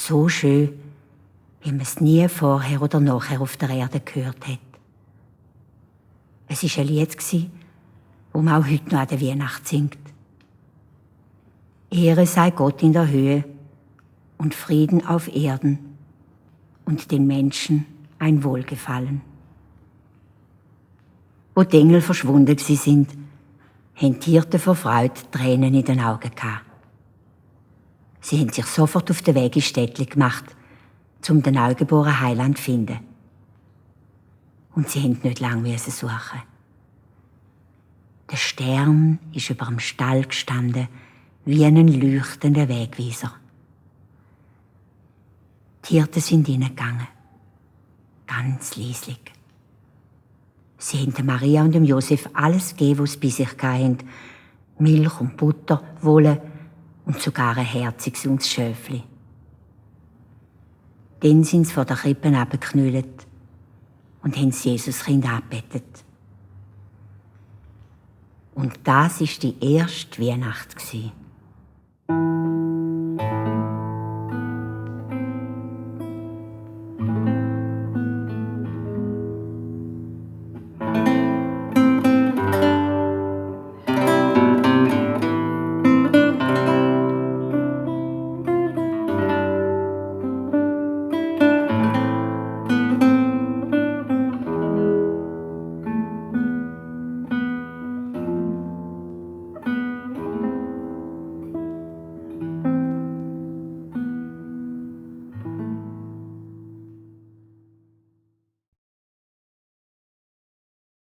So schön, wie man es nie vorher oder nachher auf der Erde gehört hat. Es war ein Lied, das man auch heute noch an der Weihnacht singt. Ehre sei Gott in der Höhe und Frieden auf Erden und den Menschen ein Wohlgefallen. Wo die Engel verschwunden sind, haben die Hirten vor Freude Tränen in den Augen gehabt. Sie haben sich sofort auf den Weg ins Städtli gemacht, um den neugeborenen Heiland zu finden. Und sie mussten nicht lange suchen. Der Stern ist über dem Stall gestanden, wie ein leuchtender Wegweiser. Die Hirten sind hineingegangen, ganz leislich. Sie haben dem Maria und dem Josef alles gegeben, was sie bei sich hatten: Milch und Butter, Wolle und sogar ein herziges junges Schöfli. Dann sind sie vor der Krippe herabgeknüllt und haben das Jesuskind angebetet. Und das war die erste Weihnacht.